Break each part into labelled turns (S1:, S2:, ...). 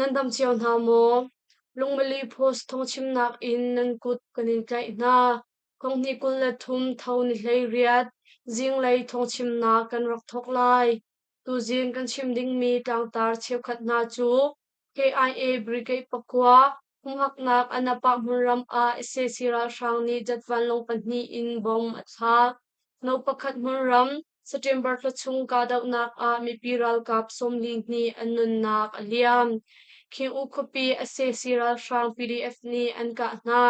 S1: Nan dam cio hna maw? Lungmili Post thawngchimnak in nan kut kan in tlaih hna. Thonghnih 23 tho ni 18 zinglei thawngchimnak kan rak thawk lai. Tuzing kan chim dingmi tlangtar cheukhat hna cu KIA Brigade pakua humhaknak Anapa hmunram ah sac ralhrang nih jet vanlawng pahnih in bomb a thlak. No pakhat hmunram September thla chung kahdohnak ah mipi ralkap 42 an nunnak a liam. Khing-U khuapi sac ralhrang PDF nih an kah hna.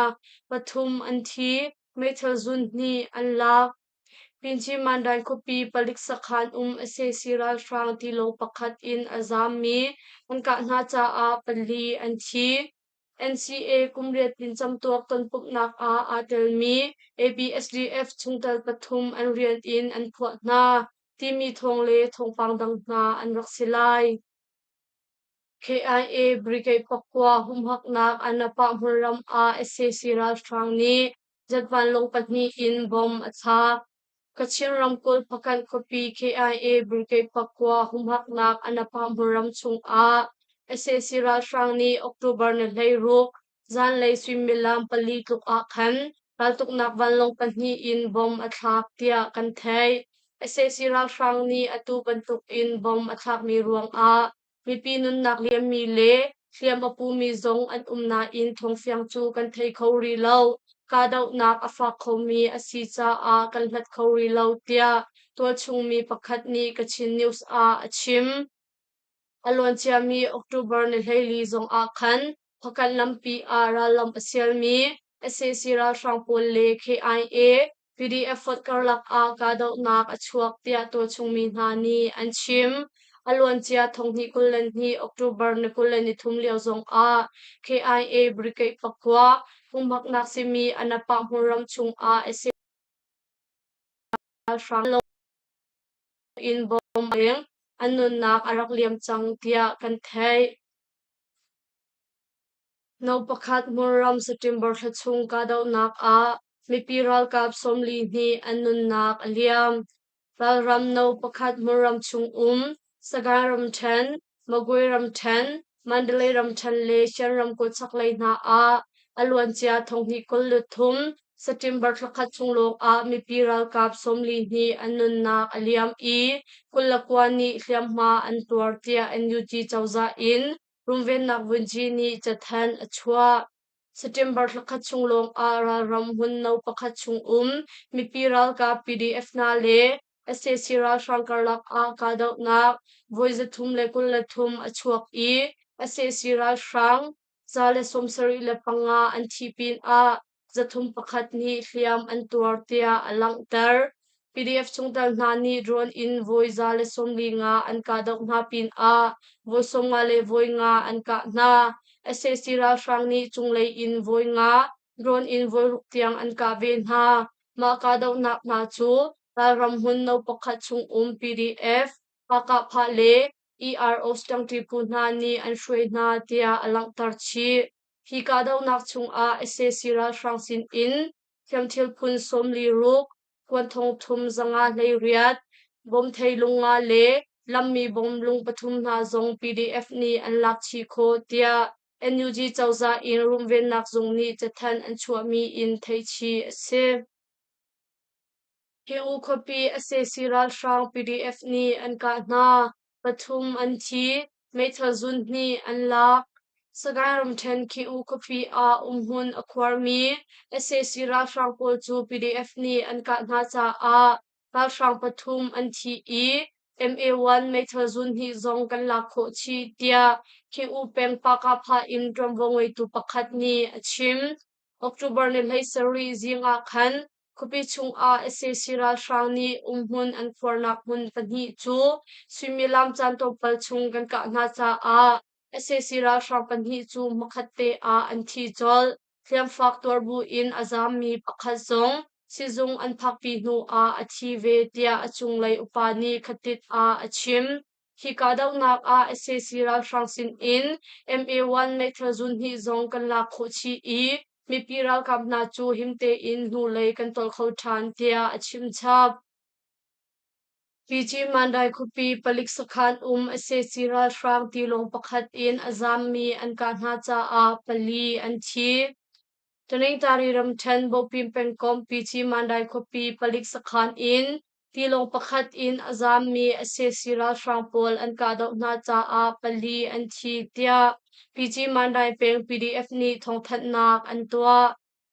S1: Pathum an thi, meithal zun hnih an lak. Pinci Mandai khuapi palik sakhan um sac ralhrang tilawng pakhat in a zaammi an kah hna caah pali an thi. NCA kumriat in camtuak tonpumhnak ah aa telmi ABSDF chungtel pathum an rian in an phuah hna timi thawng le thawngpang dang hna an rak si lai. KIA Brigade pakua humhaknak Anapa hmunram ah sac ralhrang nih jet vanlawng pahnih in bomb a thlak. Kachin ramkulh Hpakant khuapi KIA Brigade pakua humhaknak Anapa hmunram chungah sac ralhrang nih October ni 16 zanlei suimilam pali tluk ah khan raltuknak vanlawng pahnih in bomb a thlak tiah kan theih. Sac ralhrang nih atu bantukin bomb a thlakmi ruangah mipi nunnak liammi le hliam a pumi zong an um nain thawngfiang cu kan thei kho rih lo. Kahdohnak a fak khomi a si caah kan hlat kho rih lo tiah tualchung mi pakhat nih Kachin News ah a chim. A luanciami October ni 14 zong ah khan Hpakant lampi ah rallam a sialmi sac ralhrang pawl le KIA PDF fonh karlak ah kahdohnak a chuak tiah tualchung mi hna nih an chim. A luancia thonghnih 22 October ni 23 lio zong ah KIA Brigade pakua humhaknak simi Anapa hmunram chung ah sac ralhrang in bomb an nunnak a rak liam cang tiah kan theih. No pakhat hmunram September thla chung kahdohnak ah mipi ralkap 42 an nunnak a liam. Ralram no pakhat hmunram chung um Sagaing ramṭhen, Magway ramṭhen, Mandalay ramṭhen le Shan ramkulh chaklei hna ah a luancia thonghnih 23 September thla khat chung lawng ah mipi ralkap 42 an nunnak a liam i 29 nih hliamhma an tuar tiah NUG cozah in Runvennak Vunci nih cathanh a chuah. September thla khat chung lawng ah ralram hmun no pakhat chung um mipi ralkap PDF hna le sac ralhrang karlak ah kahdohnak voi 323 a chuak i sac ralhrang 175 an thih pinah 301 nih hliam an tuar tiah a langhter. PDF chungtel hna nih drone in voi 145 an kahdoh hna pinah voi 55 an kah hna. Sac ralhrang nih cunglei in voi nga, drone in voi ruk tiang an kah ve hna. Mah kahdohnak hna cu ralram hmun no pakhat chung um PDF, Pakahphah le EROs ṭangṭi phu hna nih an hruai hna tiah a langhter chih. Hi kahdohnak chungah sac ralhrang sin in hriamthil phun 46, kuan thong thum 518, bawmthei lung nga le lammi bom lung pathum hna zong PDF nih an lak chih khawh tiah NUG cozah in runvennak zung nih cathanh an chuahmi in theih chih a si. Hi-U khuapi sac ralhrang PDF nih an kah hna. Pathum an thi. Meithal zun hnih an lak. Sagaing ramṭhen Khi-U khuapi ah umhmun a khuarmi sac ralhrang pawl cu PDF nih an kah hna caah ralhrang pathum an thi i MA1 meithal zun hnih zong kan lak khawh chih tiah Khi-U peng Pakapha in ṭuanvo ngeitu pakhat nih a chim. October ni 17 zing ah khan Khuapi chungah sac ralhrang nih umhmun an khuarnak hmun pahnih cu suimilam caan tlawmpal chung kan kah hna caah sac ralhrang pahnih cu hmakhat te ah an thi colh. Hliamfak tuar buin a zaammi pakhat zong sizung an phakpi hnu ah a thi ve tiah a cunglei upa nih khatit ah a chim. Hi kahdohnak ah sac ralhrang sin in MA1 meithal zun hnih zong kan lak khawh chih i mipi ralkap hna cu him tein hnulei kan tolh kho ṭhan tiah a chim chap. Fiji Mandai khuapi palik sakhan um sac ralhrang tilawng pakhat in a zaammi an kah hna caah pali an thi. Taningtari ramṭhen Bopin pengkomh Fiji Mandai khuapi palik sakhan in tilawng pakhat in a zaammi sac ralhrang pawl an kahdoh hna caah pali an thi tiah Fiji Mandai peng PDF nih thawngthanhnak an tuah.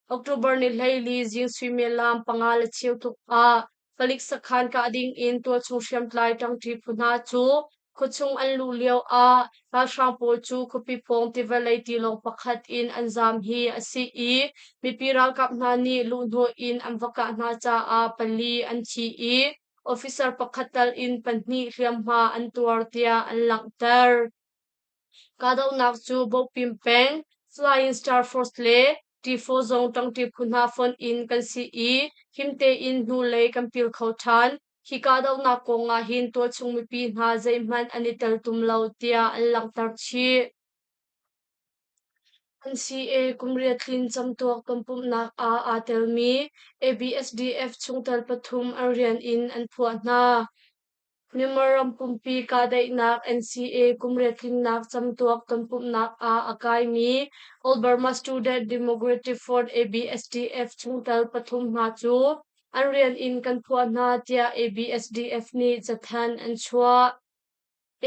S1: October ni 14 zing suimilam 5:15 tluk ah palik sakhan kah ding in tualchung hriamtlai ṭangṭi phu hna cu khuachung an luh lio ah ralhrang pawl cu khuapi pawng tiva lei tilawng pakhat in an zaam hi a si i mipi ralkap hna nih luhhnawh in an va kah hna caah pali an thi i officer pakhat tal in pahnih hliamhma an tuar tiah an langhter. Kahdohnak cu Bopin peng, Flying Star Force le Tifo zong ṭangṭi phu hna fonh in kan si i him tein hnulei kan pil kho ṭhan. Hi kahdohnak kong ah hin tualchung mipi hna zeihmanh an i teltum lo tiah an langhter chih. NCA kum riat tlin camtuak tonpumhnak ah aa telmi ABSDF chungtel pathum an rian in an phuah hna. Myanmar ram pumpi kahdaihnak NCA kum riat tlinnak camtuak tonpumhnak ah a kaimi All Burma Student Democratic Front ABSDF chungtel pathum hna cu an rian in kan phuah hna tiah ABSDF nih cathanh an chuah.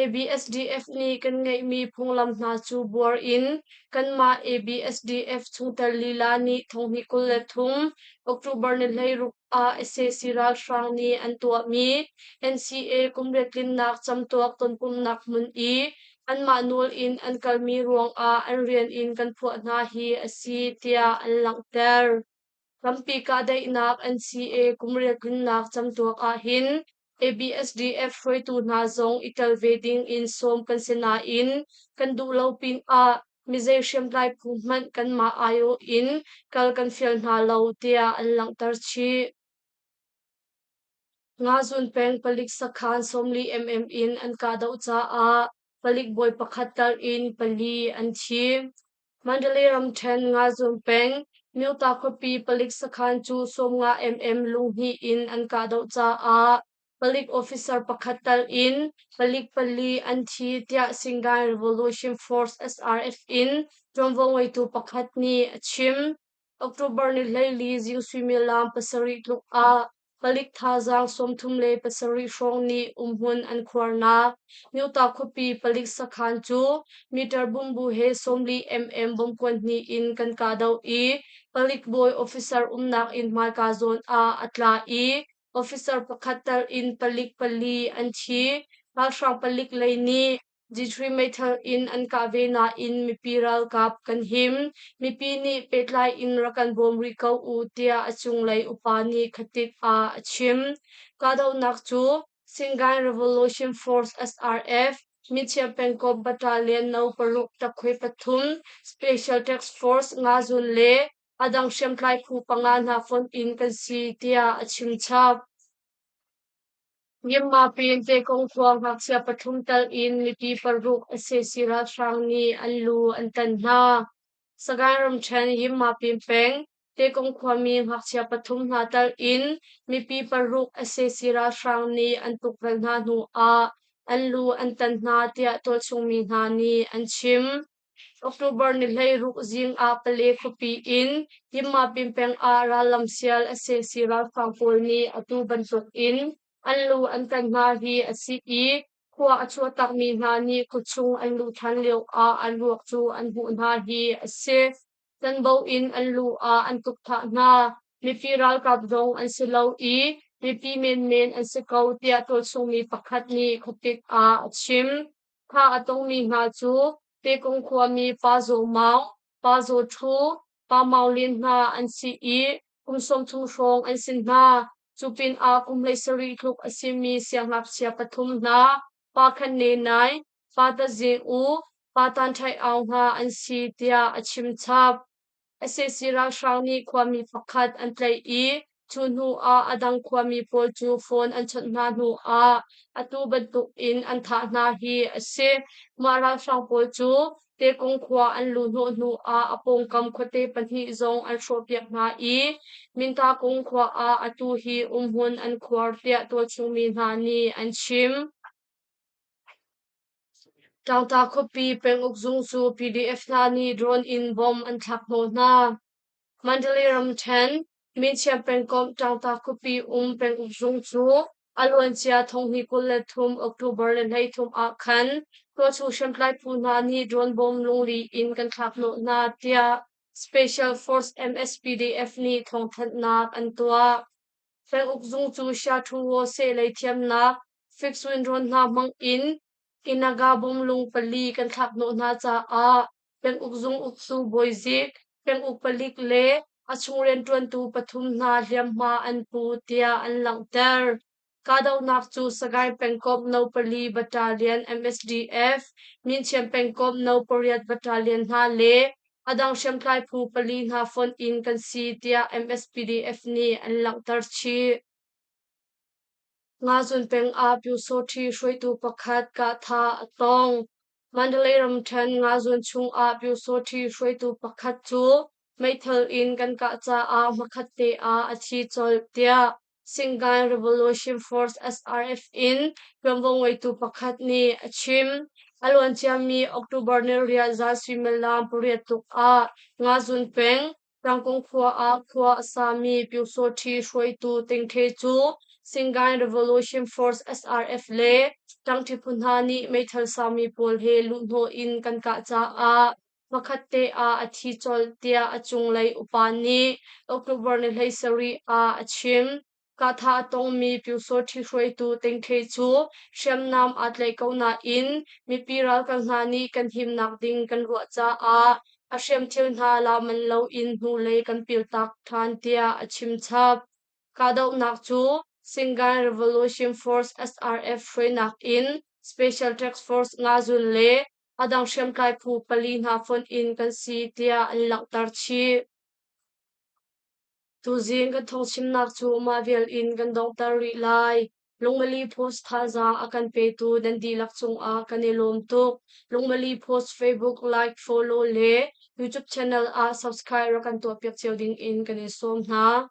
S1: ABSDF nih kan ngeihmi phunglam hna cu buar in kanmah ABSDF chungtel lila nih thonghnih 23 October ni 16 ah sac ralhrang nih an tuahmi NCA kum riat tlinnak camtuak tonpumhnak hmun i anmah nawl in an kalmi ruangah an rian in kan phuah hna hi a si tiah an langhter. Rampi kahdaihnak NCA kum riat tlinnak camtuak ahhin ABSDF hruaitu hna zong i tel ve ding in sawm kan si nain kan duh lo pinah mizei hriamtlai phu hmanh kanmah aiawh in kal kan fial hna lo tiah an langhter chih. Ngazun peng palik sakhan 40 mm in an kahdoh caah palik bawi pakhat tal in pali an thi. Mandalay ramṭhen Ngazun peng Myota khuapi palik sakhan cu 50 mm lunghnih in an kahdoh caah palik officer pakhat tal in palik pali an thi tiah Singai Revolution Force SRF in ṭuanvo ngeitu pakhat nih a chim. October ni 14 zing suimilam 7 tluk ah palik thazaang 37 hrawng nih umhmun an khuarnak Myota khuapi palik sakhan cu meter bungbu he 40 mm bomkuan hnih in kan kahdoh i palik bawi officer umnak inn hmaika zawn ah a tla i officer pakhat tal in palik pali an thi. Ralhrang palik lei nih G3 meithal in an kah ve nain mipi ralkap kan him. Mipi nih pehtlai in rak kan bawm rih ko u tiah a cunglei upa nih khatik ah a chim. Kahdohnak cu Singai Revolution Force SRF, Michia pengkomh Battalion No. 6 takkhui 3, Special Task Force Ngazun le a dang hriamtlai phu panga hna fonh in kan si tiah a chim chap. Myanmar pin Tekong khua ngakchia pathum tal in mipi paruk sac ralhrang nih an lu an tan hna. Sagaing ramṭhen Yinmapin peng Tekong khuami ngakchia pathum hna tal in mipi paruk sac ralhrang nih an tukvelh hna hnu ah an lu an tan hna tiah tualchung mi hna nih an chim. October ni 16 zing ah Pale khuapi in Yinmapin peng ah rallam sial sac ralhrang pawl nih atu bantuk in an lu an tan hna hi a si i khua a chuahtakmi hna nih khuachung an luh ṭhan lio ah an ruak cu an hmuh hna hi a si. Tanbo in an lu ah an tukthah hna. Mipi ralkap zong an si lo i mipi menmen an si ko tiah tualchungmi pakhat nih khuatit ah a chim. Thah a tongmi hna cu Pekung khuami Pa Zaw Maung, Pa Zaw Ṭhu, Pa Maung Lin hna an si i kum 30 hrawng an si hna. Cu pinah kum 17 tluk a simi siangngakchia pathum hna, Pa Khan Ne Nai, Pa Ta Zing U, Pa Tan Ṭhai Aung hna an si tiah a chim chap. Sac ralhrang nih khuami pakhat an tlaih i cu hnu ah a dang khuami pawl cu phone an chawnh hna hnu ah atu bantuk in an thah hna hi a si. Mah ralhrang pawl cu Tekung khua an luhhnawh hnu ah a pawngkam khuate pahnih zong an hrawhpiak hna i Mintakung khua ah atu hi umhmun an khuar tiah tualchung mi hna nih an chim. Tlangta khuapi penguk zung cu PDF hna nih drone in bomb an thlak hnawh hna. Mandalay ramṭhen, Minchiam pengkomh Tlangta khuapi um penguk zung cu a luancia thonghnih 23 October le 13 ah khan tualchung hriamtlai phu hna nih drone bomb lungli in kan thlak hnawh hna tiah Special Force MSPDF nih thawngthanhnak an tuah. Penguk zung cu Sha-Thu-Wo seh lei thiamnak fixed-wing drone hna hmang in Inaga bomlung pali kan thlak hnawh hna caah penguk zung uktu bawizik, penguk palik le a chung rianṭuantu pathum hna hliamhma an pu tiah an langhter. Kahdohnak cu Sagaing pengkomh No. Pali Battalion MSDF, Myinchiam pengkomh No. Pariat Battalion hna le a dang hriamtlai phu pali hna fonh in kan si tiah MSPDF nih an langhter chih. Ngazun peng ah Pyusawṭhi hruaitu pakhat kahthah a tong. Mandalay ramṭhen Ngazun chung ah Pyusawṭhi hruaitu pakhat cu meithal in kan kah caah hmakhatte ah a thi colh tiah Singai Revolution Force SRF in ṭuanvo ngeitu pakhat nih a chim. A luanciami October niriat zan suimilam pariat tluk ah Ngazun peng Rangkung khua ah khua a sami Pyusawṭhi hruaitu Ting Htwe cu Singai Revolution Force SRF le ṭangṭhi phu hna nih meithal sami pawl he luhhnawh in kan kah caah hmakhatte ah a thi colh tiah a cunglei upa nih October ni 17 ah a chim. Kahthah a tongmi Pyusawṭhi hruaitu Ting Htwe cu hriamnam aa tlaih ko nain mipi ralkap hna nih kan himnak ding kan ruah caah a hriamthil hna la man loin hnulei kan piltak ṭhan tiah a chim chap. Kahdohnak cu Singai Revolution Force SRF hruainak in Special Task Force Ngazun le a dang hriamtlai phu pali hna fonh in kan si tiah an langhter chih. Tuzing kan thawngchimnak cu mah vial in kan donghter rih lai. Lungmali Post thazaang a kan petu nan dihlak cungah kan i lawm tuk. Lungmali Post Facebook like, follow le YouTube channel ah subscribe rak kan tuahpiak cio ding in kan in sawm hna.